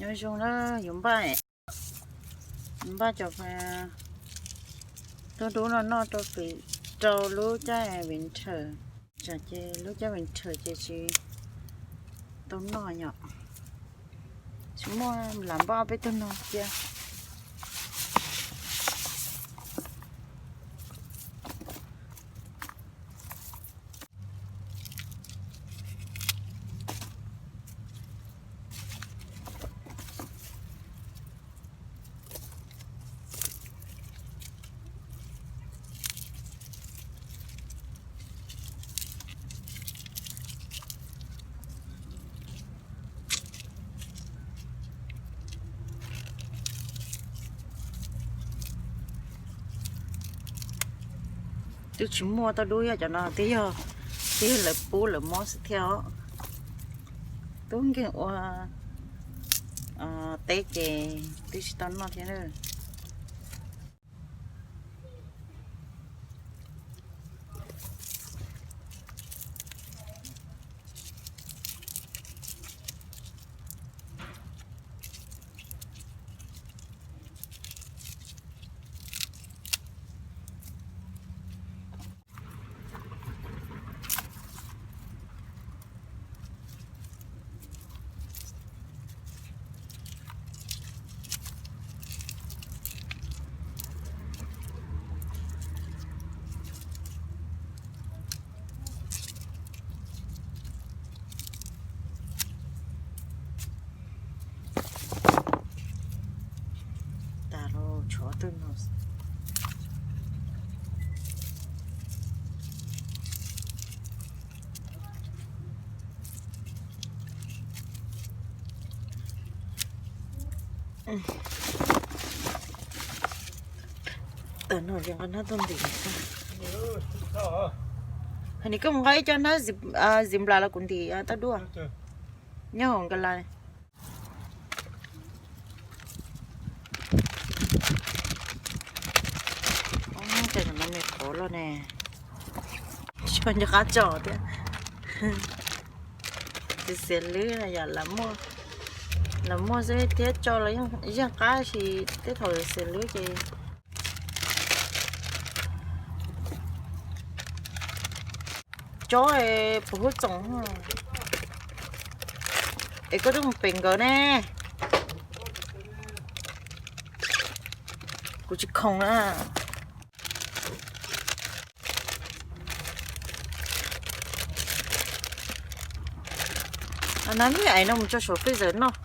Nyob zoo na, yuav npaj, npaj cov tub dub no noj rau fim, rau lub caij winter, tsam ces lub caij winter ces tsis tau noj yom. Tsis muaj, lam npaj peb tug no cia. Twb tsis muaj tauj dub, yog cov no twb yog, twb yog lawv pub lawv mob xwb thiab os. Tub nkeeg ua teb ces twb tsis tau noj thiab na. Tas los tshuav twg no. Tam no ces nqa hnab tuaj ntim. Hais nis koj mus nqa ib co hnab Ziploc los kuv ntim tauj dub nyob hauv nkas las. Cov no me qhuav los ne, tsis nco qab tso thiab. Xiav xiav lwb yom, lam muaj xwb thiab tso los yeej qab, tab sis tej thaum xiav lwb ces tsob puas huab txoom. Es koj twb mus pem nkawd ne. Kuv tsis khoom na. Nab me ais no mus tso saum freezer noj.